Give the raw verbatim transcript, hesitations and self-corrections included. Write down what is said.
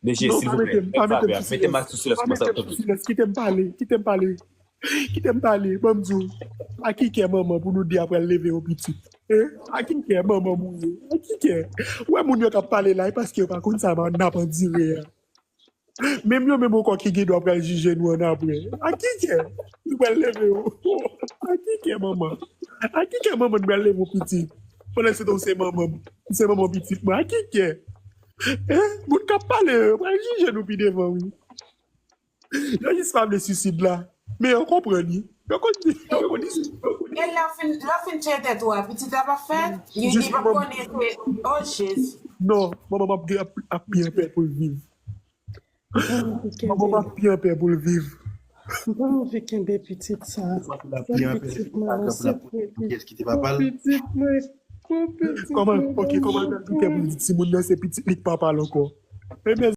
Mesye, silvouplè, pa mete m sou silans. Mete m sou silans. Kite m pale, kite m pale. Kite m pale, ban m di w. A ki kè manman pou nou di apre l leve yon pitit? Eh? A ki kè manman m ou ye? A ki kè? Ou wè moun yo k ap pale la, e paske yo pa konn sa n ap andire a. Menm yo menm ankò ki gen dwa pral jije nou ann apre. A ki kè nou pral leve yo? A ki kè manman? A ki kè manman n pral leve yon pitit? Pandan se tan w se manman m, m se manman pitit mwen. A ki kè? Eh? Moun k ap pale yo pral jije nou pi devan, wi. Yo jis pa vle sisid la. Men yo konprann li. Yo konn li. Yo konn li. E lè w fin, lè w fin tcheke tèt ou a, pitit la p ap fèt? Li p ap konnen se, oh Jezi. Non, manman m ap gen ap, ap pi anpè pou l viv. Manman m ap pi anpè pou l viv. M pa anvi kenbe pitit sa. Pitit mwen, se pou pitit mwen. Pitit mwen. Kòman, ok, kòman l pral gen kè pou l di timoun nan se pitit li k papa l ankò? Ebyen,